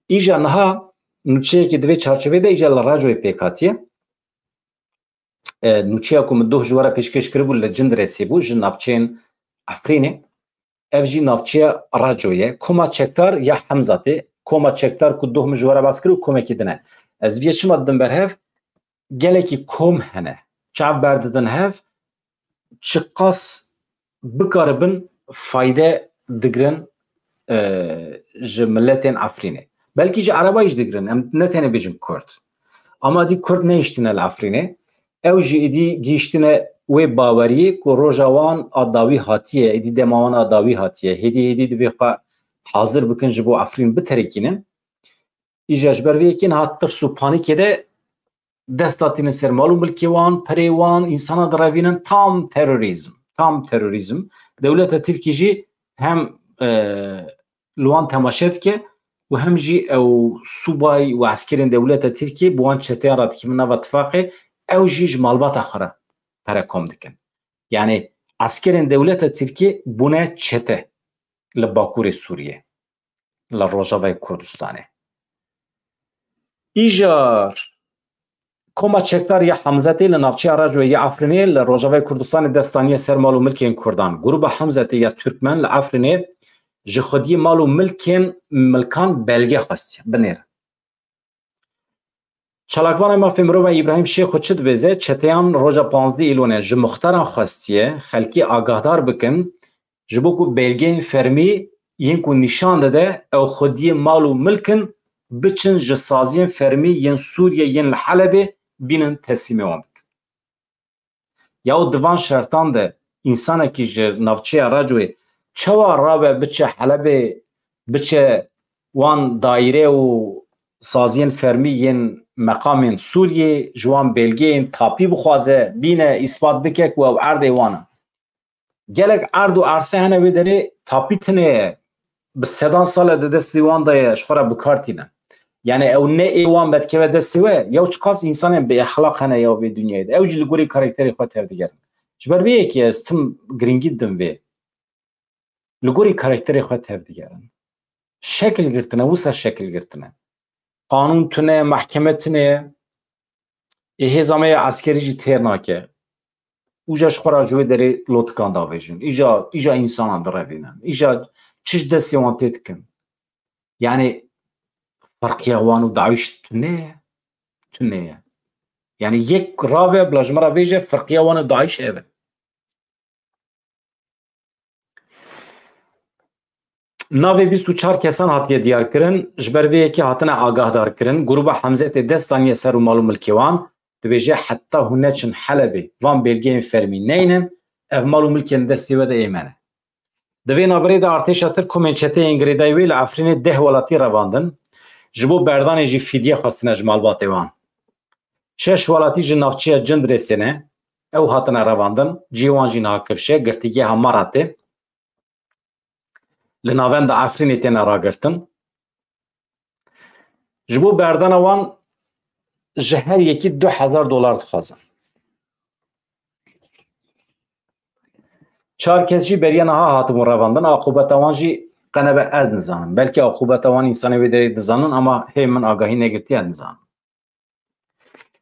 Îja niha nûçeyekê di vê çarçovê de îja li Recoyê pêk hatiye. E, nûçeya ku min doh ji we re pêşkêş kiribû li Cindirêsê bû, ji navçeyên Efrînê. Ev jî navçeya Reco ye. Koma Çekdar ya Hemzatê. Koma Çekdar ku doh min ji we re bas kir û komekî din e. Ez vê çima didim ber hev? Gelekî kom hene. Çav berdidin hev, çiqas bikaribin fayde digirin, e, ji miletên Efrînê. Belkî ji Erebayî jî digirin. Em ne tenê bêjin Kurd. Ama dî Kurd nehiştine li Efrînê. Ew jî êdî gihiştine wê baweriyê ku roja wan a dawî hatiye, êdî dema wan a dawî hatiye. Hêdî hêdî divê xwe hazir bikin ji bo Efrîn biterekînin. Îja ji ber vê yekê niha tirs û panîkê de dest datînin ser mal û milkê wan, perê wan, însana direvînin, tam terorîzm, tam terorîzm. Dewleta Tirkî jî hem, e, li wan temaşe dike û hem jî ew subay û eskerên dewleta Tirkiyê bi wan çeteyan re dikevin nava tifaqê, ew jî ji malbata xwe re pere kom dikin. Yani eskerên dewleta Tirkiyê bûne çete li Bakurê Sûriyê, li Rojavayê Kurdistanê. Îjar Koma Çekdar ya Hemzetê li navçeya Recoyê ya Efrînê li Rojavayê Kurdistanê dest daniye ser mal û milkên Kurdan. Gruba Hemzetê ya Türkmen li Efrînê ji xwediyê mal û milkên milkan belge xwestiye. Binêrin. Çalakvanê mafê mirovan Îbrahîm Şêxo çi dibêje? Çeteyan roja panzdeh Îlonê ji muxtaran xwestiye xelkê agahdar bikin, ji bo ku belgeyên fermî yên ku nîşan dide ew xwediyê mal û milk in, biçin ji saziyên fermî yên Sûriyê yên li Helebê bînin teslîmê wan bikin. Ya û di van şertan de însanekî ji navçeya Recoyê çawa rabe biçe Helebê, biçe wan daîre û saziyên fermî yên meqamên Sûriyê, ji wan belgeyên tapî bixwaze, bîne, îspat bike ku ew erdê wan in. Gelek erd û erse hene wê derê tapî tune ye. Bi sedan sal e di destê wan de ye, ji xwe re bi kar tîne. Yani ew ne ê wan vedikeve destê we, ya û çiqas însanên bi exlaq hene ya vê dinyayê de. Ew jî li gorî karakterê xwe tevdigerin. Ji ber vê yekê ez tim girîngî didim vê. Li gorî karakterê xwe tevdigerin. Şekil girtine, wisa şekil girtine. Qanûn tune, mehkeme tune ye. Ê hêza me ya eskerî jî têr nake. Û ja ji xwe re ji wê derê lotikan davêjin. Îja, îja însanan direvînin. Îja çi ji destê wan tê dikin. Yani ferqiya wan û DAIŞ tune ye. Tune ye. Yani yek rabe bila ji me re bêje ferqiya wan û DAIŞ ev e. Navê bîst û çar kesan hatiye diyarkirin, ji ber vê yekê hatine agahdarkirin. Grûba Hemzetê dest daniye ser û mal û milkê wan, dibêje heta hûn neçin Helebê, van belgeyên fermî neynin, ev mal û milkên destê we de ê me ne. Di vê navberê de artêşa Tirk komên çeteyên girêdayî wê li Efrînê deh welatî revandin. Ji bo berdanê jî fîdye xwestine ji malbatê wan. Şeş welatî ji navçeya Cindirêsê ne, ew hatine revandin, cihê wan jî niha kifş e, girtîgeha Maratê li navenda Efrînê têne ragirtin. Ji bo berdana wan ji her yekî du hezar dolar dixwazin. Çar kes jî beriya niha hatibûn revandin. Aqûbeta wan jî qenebe ez nizanim. Belkî aqûbeta wan însanê wê derê dizanin, ama hê min agahî negirtiye, nizanim.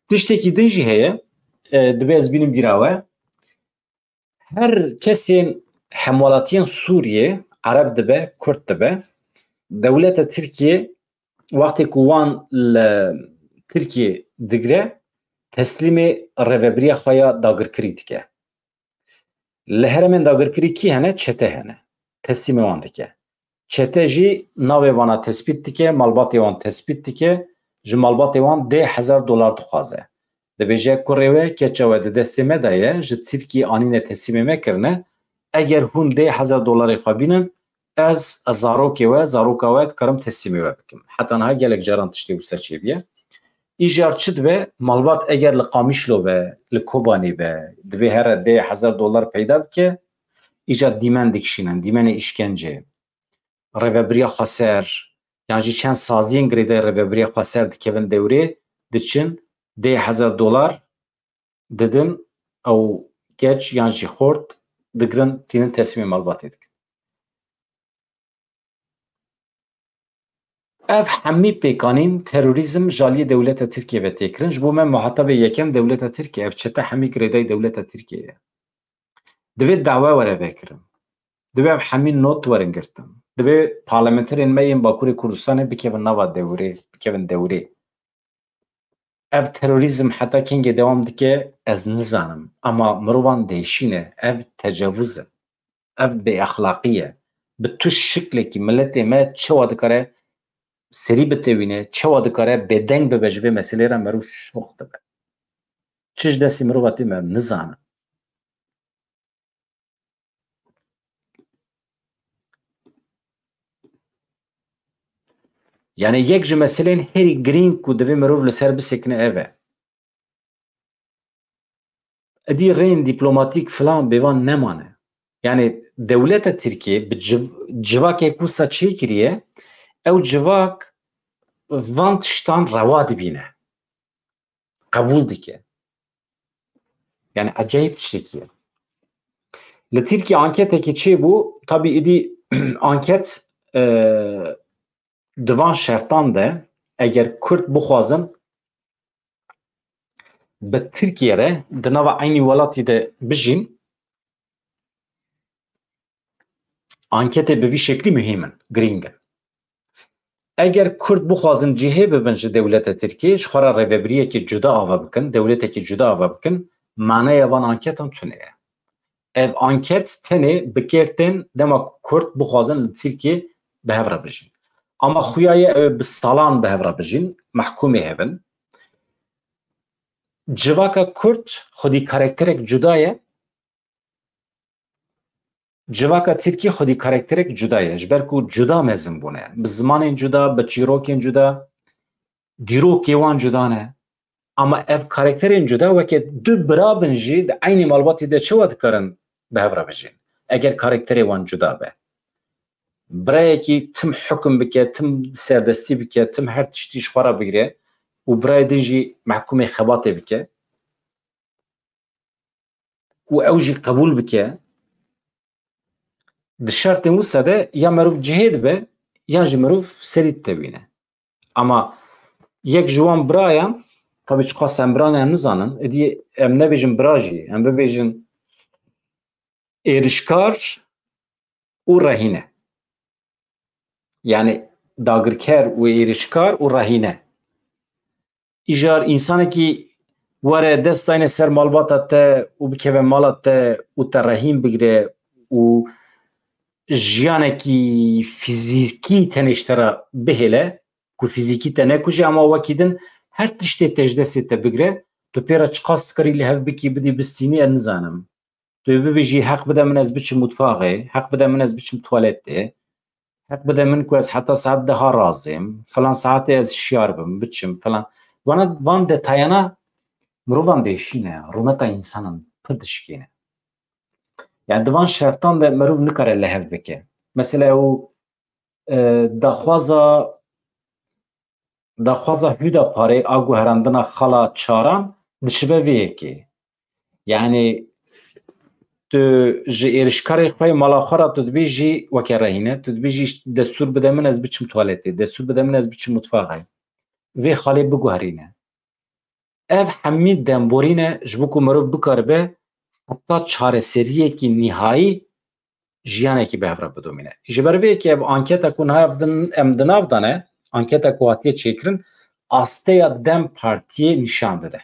Tiştekî din jî heye, e, divê ez bînim bîra we. Her kesên hemwelatiyên Sûriyê, Ereb dibe, Kurd dibe, dewleta Tirkiyê wextê ku wan li Tirkiyê digre, teslîmê rêvebiriya xwe ya dagirkirî dike. Li herêmên dagirkirî kî hene? Çete hene. Teslîmê wan dike. Çete jî navê vana tespît dike, malbatê wan tespît dike, ji malbatê wan deh hezar dolar dixwaze. Dibêje, kurê we, keça we di destê me de ye, ji Tirkiyê anîne teslîmê me kirine. Eger hûn deh hezar dolarê xwe bînin, ez, ez zarokê we, zaroka we dikarim teslîmê we bikim. Heta niha gelek caran tiştê wisa çêbûye. Îcar çi dibe? Malbat eger li Qamişlo be, li Kobanê be, divê here deh hezar dolar peyda bike, îcar dîmen dikişînin, dîmenê îşkence, rêvebiriya xweser, yan jî çend saziyên girêdayî rêvebiriya xweser dikevin dewrê, diçin, deh hezar dolar didin, ew keç yan jî xort digirin, tînin teslîmê malbatê dikin. Ev hemî pêkanîn terorîzm ji aliyê dewleta Tirkiyê ve tê kirin. Ji bo me muhatabê yekem dewleta Tirkiyê, ev çete hemî girêdayî dewleta Tirkiyê ye. Divê dawe were vekirin. Divê ev hemî not werin girtin. Divê parlamenterên me yên Bakurê Kurdistanê bikevin nava dewrê, bikevin dewrê. Ev terorîzm heta kengê dewam dike, ez nizanim. Ama mirovan dêşîne. Ev tecavuz e. Ev bêexlaqî ye. Bi tu şiklekî miletê me çawa dikare serî bitewîne, çawa dikare bêdeng bibe ji vê meselê re, merû şok dibe. Çi ji destê mirova tê, me nizanim. Yani yek ji meselên herî girîng ku divê mirov li ser bisekine ev e. Edî rêyên dîplomatîk filan bêvan nemane. Yani dewleta Tirkiyê bi civ-, civakek wisa çêkiriye, ew civak van tiştan rewa dibîne. Qebûl dike. Yani ecayîb tiştekî ye. Li Tirkiye anketekî çêbû, tabî îdî anket, e, di van şertan de, eger Kurd bixwazin bi Tirkiye re di nava eynî welatî de bijîn, anketê bi vî şeklî muhîm in, girîng in. Eger Kurd bixwazin cihê bibin ji dewleta Tirkiyê, ji xwe re rêvebiriyekê cuda ava bikin, dewletekî cuda ava bikin, maneya van anketan tune ye. Ev anket tenê bi kêr tên dema ku Kurd bixwazin li Tirkiyê bi hev re bijîn. Ama xuya ye ew ê bi salan bi hev re bijîn, mehkûmê hebin. Civaka Kurd xwedî karakterek cuda ye. Civaka Tirkî xwedî karakterek cuda ye. Ji ber ku cuda mezin bûne. Bi zimanên cuda, bi çîrokên cuda, dîrokê wan cuda ne. Ama ev karakterên cuda weke du bira bin jî di eynî malbatê de çawa dikarin bi hev re bijîn? Eger karakterê wan cuda be. Birayekî tim hukum bike, tim serdestî bike, tim her tiştî ji xwe re bigire û birayê din jî mehkûmê xebatê bike û ew jî qebûl bike, di şertên wisa de ya merov cihê dibe, yan jî merov serî ditewîne. Ama yek ji wan birayan, tabî çiqas em biran em nizanin, êdî em nebêjin bira jî, em bibêjin êrişkar û rehîne. Yani dagirker û êrişkar û rehîne. Îcar însanekî were dest dayne ser malbata te û bikeve mala te û te rehîn bigire û jiyanekî fîzîkî tenê ji te re bihêle, ku fîzîkî te nekuje, ama wekî din her tiştê te ji destê te bigire, tu pê re çiqas dikarî li hev bikî, bidî bistînî, ez nizanim. Tu bibêjî, heq bide min ez biçim mutfaxê, heq bide min ez biçim tuwaletê, heq bide min ku ez heta saet deha razêm, filan saetê ez şiyar bim, biçim, filan. Vana, van detayana mirovan dêşîne, rûmeta însanan pir dişkîne. Yani di van şertan de mirov nikare li hev bike. Mesela ew, e, daxwaza, daxwaza Hüdaparê a guherandina xala çaran dişibe vê yekê. Yani tu ji êrişkarê xwe yê mala xwe re tu dibêjî weke rehîne, tu dibêjî destûr bide min ez biçim tuwaletê, destûr bide min ez biçim mutfaxê. Vê xalê biguherîne. Ev hemî demborîn e ji bo ku mirov bikaribe heta çareseriyekî nihayî jiyanekî bi hev re bidomîne. Ji ber vê yekê ev anketa ku niha ev din, em di nav de ne, anketa ku hatiye çêkirin, asteya DEM Partiyê nîşan dide.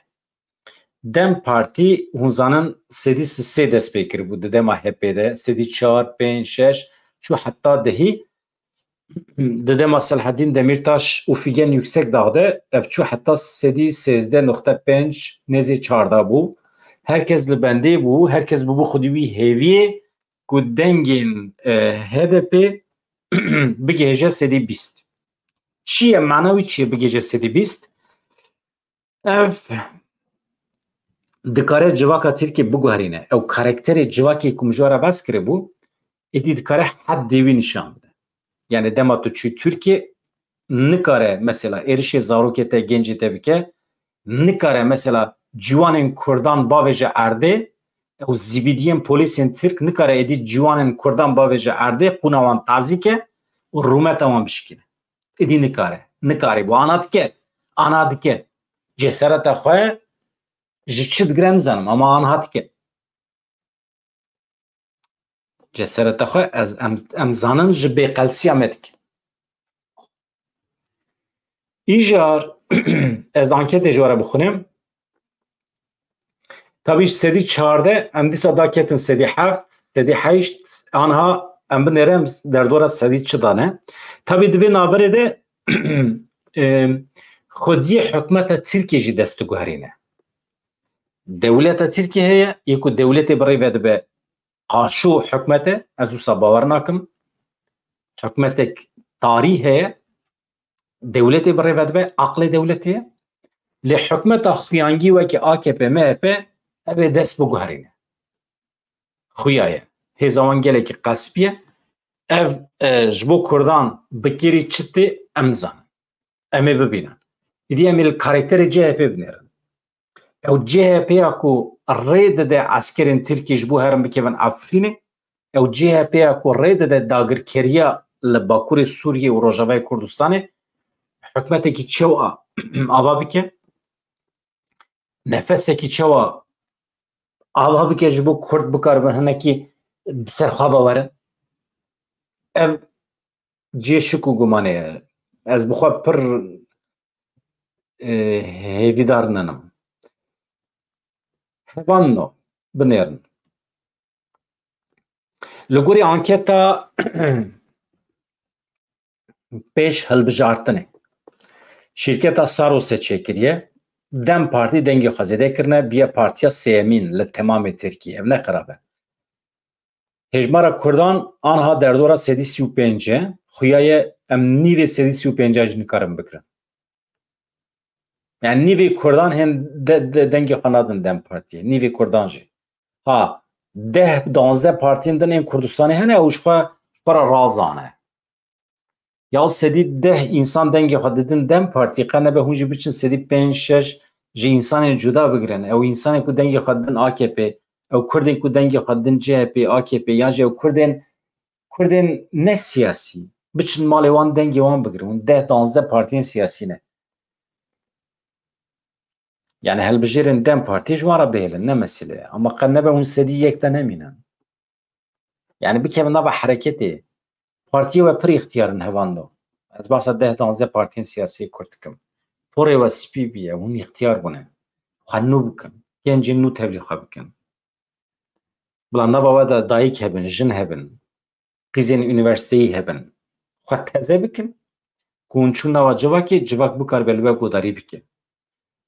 DEM Partî, hûn zanin, sedî sê dest pê kiribû di dema H P de, sedî çar, pênc, şeş, çû heta dehî. Di dema Selahaddin Demirtaş û Figen Yüksekdağ de ev çû heta sedî sêzdeh nokta pênc, nêzê çardeh bû. Herkes li bendê bû, herkes bûbû xwedî wî hêviyê ku dengên, e, H D P bigihêje sedî bîst. Çi ye, mana wî çi ye bigihêje sedî bîst? Ev dikare civaka Tirkiyê biguherîne. Ew karakterê civakê ku min ji we re behs kiribû, êdî dikare heddê wî nîşan bide. Yani dema tu çûyî Tirkiyê, nikare mesela êrişê zarokê te, gencê te bike, nikare mesela ciwanên Kurdan bavêje erdê, ew zîbidiyên polîsên Tirk nikare êdî ciwanên Kurdan bavêje erdê, qûna wan tazî ke û rûmeta wan bişikîne. Êdî nikare. Nikarîbû. Ana dike. Ana dike. Cesareta xwe ji çi digire nizanim, ama anha dike. Cesareta xwe ez, em, em zanin ji bêqelsiya me dike. Îcar ez anketê ji we re bixwînim. Tabî ji sedî çardeh em dîsa daketin sedî heft, sedî heşt, anha em binêre em derdora sedî çi dane. Tabî di vê navberê de, e, xwediyê hikûmeta Tirkiyê jî dest diguherîne. Dewleta Tirkiyê heye, yê ku dewletê bi rê ve dibe qaşo hikûmet e, ez wisa bawer nakim. Hikûmetek tarî heye, dewletê bi rê ve dibe, aqlê dewletê ye. Lê hikûmeta xuyangî wekî A K P, M H P, ev ê dest biguherîne. Xuya ye. Hêza wan gelekî qespî ye. Ev, e, ji bo Kurdan bi kêrî çi tê, em nizanin. Em ê bibînin. Îdî em ê li karakterê C H P binêrin. Ew C H P ya ku rê dide eskerên Tirkî ji bo herin bikevin Efrînê, ew C H P ya ku rê dide dagirkeriya li Bakurê Sûriyê û Rojavayê Kurdistanê hikûmetekî çewa ava bike, nefesekî çewa ava bike ji bo Kurd bikaribin hinekî bi ser xwe ve werin. Ev cihê şik û gumanê ye. Ez bi xwe pir, e, hêvîdar ninim. Hevalno, binêrin. Li gorî anketa pêş hilbijartinê, şîrketa Sarosê çêkiriye, DEM Partî dengê xwe zêde kirine, biye partiya sêyemîn li temamê Tirkiyê. Ev ne xirab e. Hejmara Kurdan anha derdora sedî sî û pênc e. Xuya ye em nîvê sedî sî û pênc jî nikarin bigirin. Yani nîvê Kurdan hên de, de, dengê xwe nadin DEM Partiyê. Nîvê Kurdan jî. Ha, deh, duwazdeh partiyên din ên Kurdistanê hene, ew ji xwe, ji xwe re razan e. Ya sedî deh însan dengê xwe didin DEM Partî, qe nebe hûn jî biçin sedî pênc şeş ji însanên cuda bigirin. Ew însanên ku dengê xwe didin A K P, ew Kurdên ku dengê xwe didin C H P, A K P, yan jî ew Kurdên, Kurdên ne siyasî, biçin malê wan dengê wan bigirin. Hûn deh, duwazdeh partiyên siyasî ne. Yani hilbijêrên DEM Partî ji wan re bihêlin, ne mesele ye. Ama qe nebe hûn sedî yek de nemînin. Yani bikevin nava hereketê. Partiyê we pir îxtiyar in, hevando. Ez behsa deh, duwazdeh partiyên siyasî Kurd dikim. Porê we spî bûye, hûn îxtiyar bûne. Xwe nû bikin. Gencên nû tevlî xwe bikin. Bila nava we de dayik hebin, jin hebin. qîzên unîversîteyî hebin, xwe teze bikin, ku hûn çûn nava civakê, civak bikaribe li we guhdarî bike.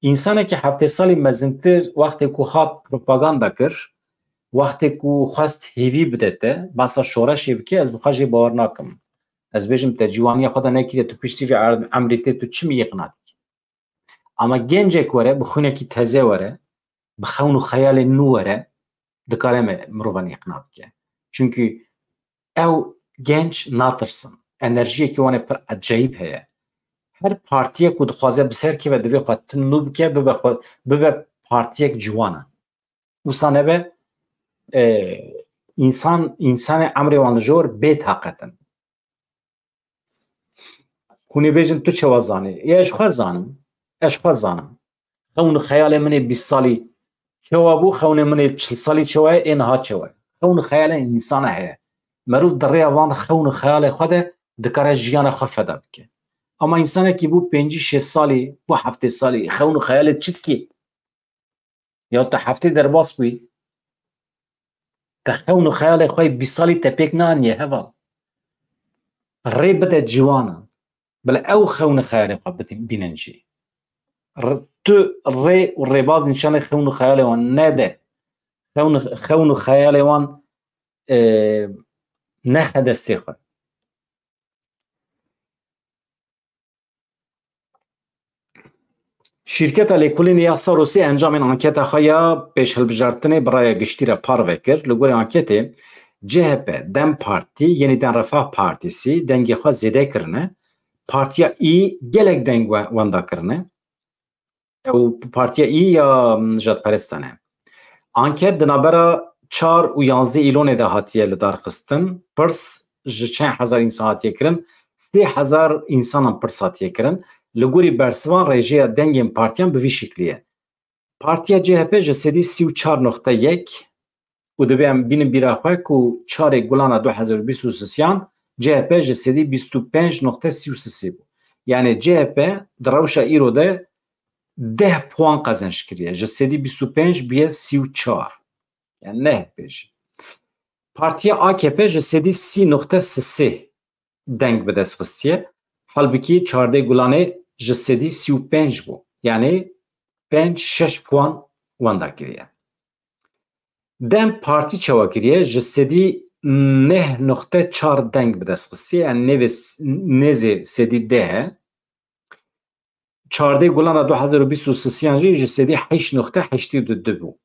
Însanekî heftê salî mezintir, wextê ku hat propaganda kir, wextê ku xwest hêvî bide te, behsa şoreşê bike, ez bi xwe jê bawer nakim. Ez bêjim, te ciwaniya xwe de nekiriye, tu piştî vê er-, emrê tê, tu çi min îqna dikî? Ama gencek were, bi xwînekî teze were, bi xewn û xeyalên nû were, dikare me mirovan îqna bike. Çunkî ew genç natirsin. Enerjiyekî wan ê pir ecayîb heye. Her partiyek ku dixwaze bi ser keve divê xwe tim nû bike, bibe xwe, bibe partiyek ciwan e. Wisa nebe, e, însan, însanê emrê wan li jor bê taqet in. Hûn ê bêjin, tu çawa zanî? Ya ez xwe zanim. Ez xwe zanim. Xewn û xeyalê min ê bîst salî çawa bû, xewnê min ê çil salî çawa ye, ê niha çawa ye? Xewn û xeyalên însana heye. Merov di rêya van xewn û xeyalê xwe de dikare jiyana xwe feda bike. Ama însanekî bû pêncî şêst salî, bû heftê salî, xewn û xeyalê çi dikî? Ya te heftê derbas bûyî, te xewn û xeyalê xwe yê bîst salî te pêk neaniye heval. Rê bide ciwanan. Bila ew xewn û xeyalê xwe bidin, bînin jî. R-, tu rê û rêbaz nîşanê xewn û xeyalê wan nede. Xewn, xewn û xeyalê wan, e, nexe destê xwe. Şîrketa lêkolînê ya Sarosê encamên anketa xwe ya pêşhilbijartinê bi raya giştî re parve kir. Li gorî anketê, C H P, DEM Partî, Yeniden Refah Partisi dengê xwe zêde kirine. Partiya Î gelek deng we-, wenda kirine. Ew partiya Î ya nijadperestan e. Anket di navbera çar û yanzdeh Îlonê de hatiye lidarxistin. Pirs ji çend hezar însan hatiye kirin? Sê hezar însanan pirs hatiye kirin. Li gorî bersivan rêjeya dengên partiyan bi vî şiklî ye. Partiya C H P ji sedî sî û çar noqte yek û divê em bînin bîra xwe ku çarê Gulana du hezar û bîst û sisiyan C H P ji sedî bîst û pênc noqte sî û sisê bû. Yanî C H P di rewşa îro de deh puan qezenç kiriye. Ji sedî bîst û pênc bûye sî û çar. Yani neh pêşî. Partiya A K P ji sedî sî noqte sisê deng bi dest xistiye. Halbikî çardeh Gulanê ji sedî sî û pênc bû. Yani pênc şeş puan wenda kiriye. DEM Partî çawa kiriye? Ji sedî neh noqte çar deng bi dest xistiye. Yani nêvê s-, nêzê sedî deh e. Çardeh Gulana du hezar û bîst û sisiyan jî ji sedî heşt noqte heştê û du bû.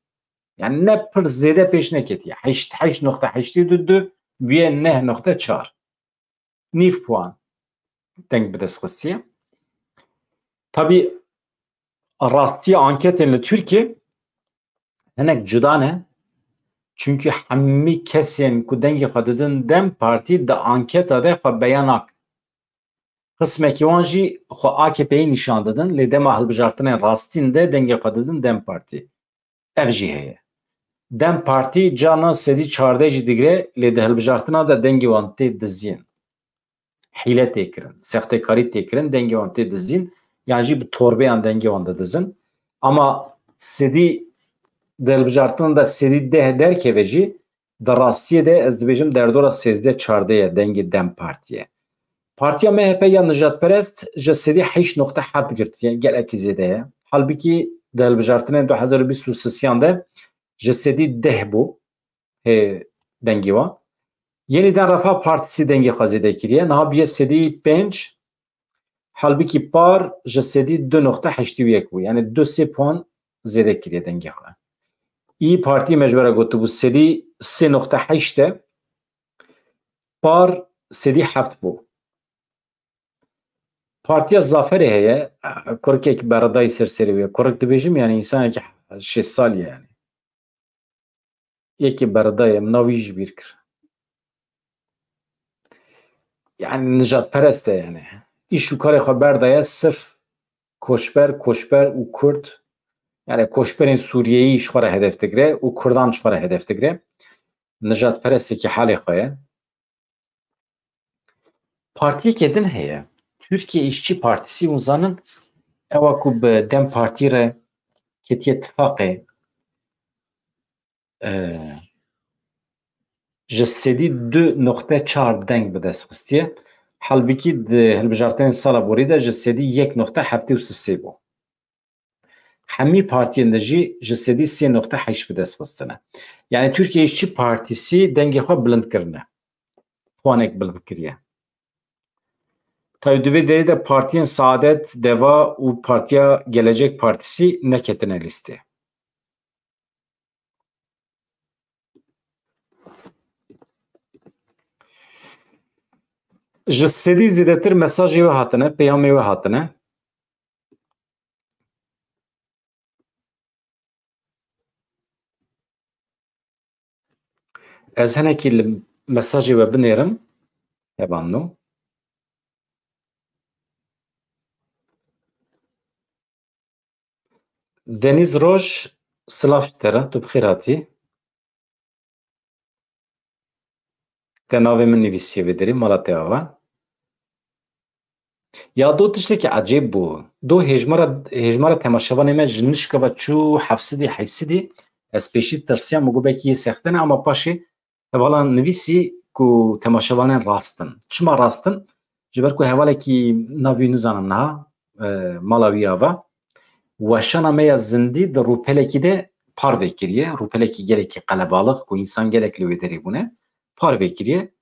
Yani ne pir zêde pêş neketiye. Heşt, heşt noqte heştê û du bûye neh noqte çar. Nîv puan deng bi dest xistiye. Tabî rastiya anketên li Tirkiye hinek cuda ne. Çunkî hemî kesên ku dengê xwe didin DEM Partî di anketa de xwe beyan nakin. Qismekî wan jî xwe A K P'yê nîşan didin, lê dema hilbijartinên rastîn de dengê xwe didin DEM Partî. Ev jî heye. DEM Partî carna sedî çardeh jî digire, lê di hilbijartina de dengê wan tê dizîn. Hîle tê kirin, sextekarî tê kirin, dengê wan tê dizîn, yan jî bi torbeyan dengê wan didizin. Ama sedî di hilbijartina de sedî deh derkeve jî, di rastiyê de ez dibêjim derdora sêzdeh çardeh ye dengê DEM Partiyê. Partiya M H P ya nijadperest ji sedî heşt noqte heft girtiye, gelekî zêde ye. Halbikî di hilbijartinên du hezar û bîst û sisiyan de ji sedî deh bû hê dengê wan. Yeniden Refah Partisi dengê xwe zêde kiriye. Niha bûye sedî pênc, halbikî par ji sedî du noqte heştê û yek bû. Yani du sê puan zêde kiriye dengê xwe. Î Partî me ji we re gotibû sedî sê noqte heşt e, par sedî heft bû. Partiya Zaferê heye, kurikek beredayî ser serê wê. Kurik dibêjim, yani însanekî şêst salî ye yani. Yekê beredayî ye, min navî jî bîr kir. Yani nijadperest e yani. Îş û karê xwe berdaye sirf koçber, koçber û Kurd. Yani koçberên Sûriyeyî ji xwe re hedef digire û Kurdan ji xwe re hedef digire. Nijadperestekî halê xwe ye. Partiyeke din heye. Türkiye İşçi Partisi, hûn zanin, ewa ku bi DEM Partî re ketiye tifaqê, e, ji sedî du noqte çar deng bi dest xistiye. Halbikî di hilbijartinên sala borî de ji sedî yek noqte heftê û sê bû. Hemî partiyên din jî ji sedî sê noqte heşt bi dest xistine. Yanî Türkiye İşçi Partisi dengê xwe bilind kirine. Puanek bilind kiriye. Tabi di vê derê de partiyên Saadet, Deva û Partiya Gelecek Partisi neketine lîstê. Ji sedî zêdetir mesajê we hatine, peyamê we hatine. Ez hinekî li mesajê we binêrim. Hevalno. Deniz Roj, silav ji te re, tu bi xêr hatî. Te navê min nivîsiye vê derê, mala te ava. Ya do tiştekî ecêb bû. Do hêjmara, hêjmara temaşevanê me ji nişka ve çû heft sedî, heyt sedî. Ez pêşî tirsiyam, min got belkî yê sexte ne, ama paşê hevalan nivîsî ku temaşevanên rast in. Çima rast in? Ji ber ku hevalekî navî nizanim niha, e, mala wî ava. Weşana me ya zindî di rûpelekî de parve kiriye. Rûpelekî gelekî qelebalix ku însan gelek li wê derê bûne, parve kiriye.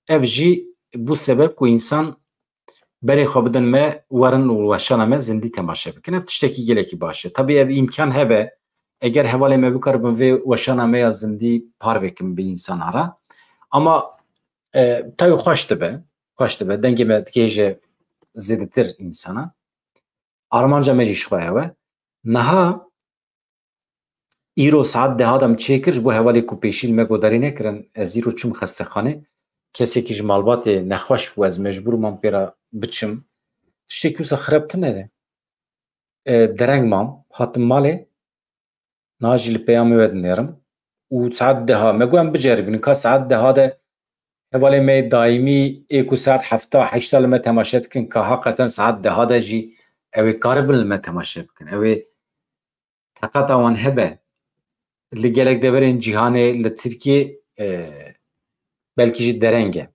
Ev jî bû sebeb ku însan berê xwe bidin me, werin û weşana me zindî temaşe bikin. Ev tiştekî gelekî baş e. Tabî ev îmkan hebe, eger hevalê me bikaribin vê weşana me ya zindî parve kin bi însana re. Ama, e, tabi xweş dibe, xweş dibe. Dengê me digihêje zêdetir însana. Armanca me jî ji xwe ew e. Niha îro saet deha de min çêkir, ji bo hevalê ku pêşî li me guhdarî nekirin, ez îro çûm xestexanê. Kesekî ji malbatê nexweş bû, ez mecbûr mam pê re biçim. Tiştekî wisa xirab tune de. E, dereng mam, hatim malê. Niha jî li peyamê we dinêrim. Û saet deha, me got em biceribînin, ka saet deha de hevalê me yê daîmî ê ku saet hefta heşta li me temaşe dikin, ka heqeten saet deha de jî ew ê karibin li me temaşe bikin. Ew ê teqata wan hebe. Li gelek deverên cîhanê, li Tirkiyê, e, belkî jî dereng e.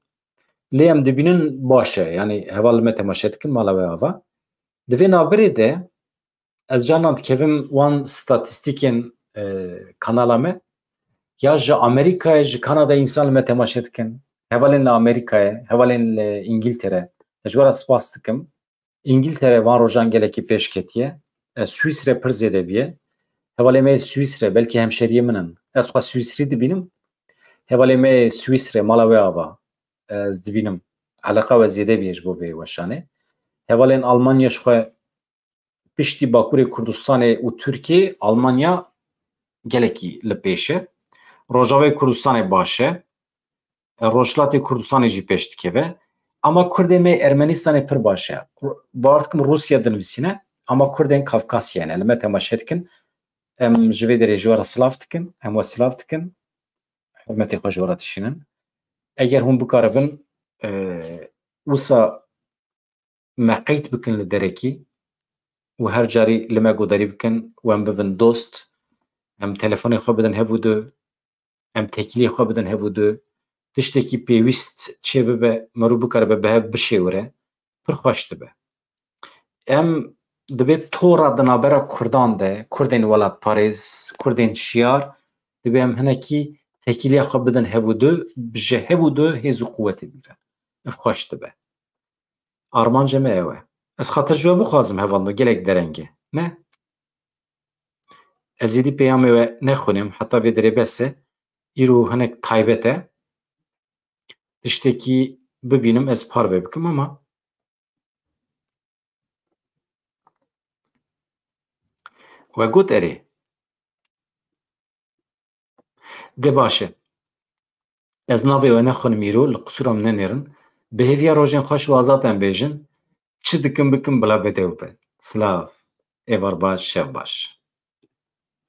Lê em dibînin baş e, yanî heval li me temaşe dikin, mala we ava. Di vê navberê de ez carnan dikevim wan statîstîkên, e, kanala me. Ya ji Amerîkayê, ji Kanadayê însan li me temaşe dikin. Hevalên li Amerîkayê, hevalên li Îngiltere. Ez ji we re spas dikim. Îngiltere van rojan gelekî pêş ketiye. E, Swîsre pir zêde bûye. Hevalê me yê Swîsre, belkî hemşeriyê min in. Ez xwe Swîsrî dibînim. Hevalê me yê Swîsre, mala wê ava. Ez dibînim. Eleqa we zêde bûye ji bo vê weşanê. Hevalên Almanya ji xwe piştî Bakurê Kurdistanê û Tirkiyê, Almanya gelekî li pêş e. Rojavayê Kurdistanê baş e. Rojhilatê Kurdistanê jî pêş dikeve. Ama Kurdê me Ermenistanê pir baş e. Bawer dikim Rûsya dinivîsîne, ama Kurdên Kafkasyayê ne. Li me temaşe dikin. Em ji vê derê ji we re silav dikin. Em we silav dikin. Hurmetê xwe ji we re dişînin. Eger hûn bikaribin, e, wisa me qeyd bikin li derekî û her carî li me guhdarî bikin û em bibin dost, em telefonê xwe bidin hev û du, em têkiliyê xwe bidin hev û du, tiştekî pêwîst çêbibe, mirov bikaribe bi hev bişêwire, pir xweş dibe. Em dibê tora di navbera Kurdan de, Kurdên welatparêz, Kurdên şiyar, dibê em hinekî têkiliya xwe bidin hev û du, ji hev û du hêz û quwetê bîre. Ev xweş dibe. Armanca me ew e. Ez xatir ji we bixwazim hevalno, gelek dereng e. Ne? Ez êdî peyamê we nexwînim, heta vê derê bes e. Îro hinek taybet e. Tiştekî bibînim, ez parve bikim ama we got erê. De baş e. Ez navê we nexwînim îro, li qisûra min nenêrin. Bi hêviya rojên xweş û azad em bêjin. Çi dikim bikim bila bedew be. Silav. Êvar baş, şev baş.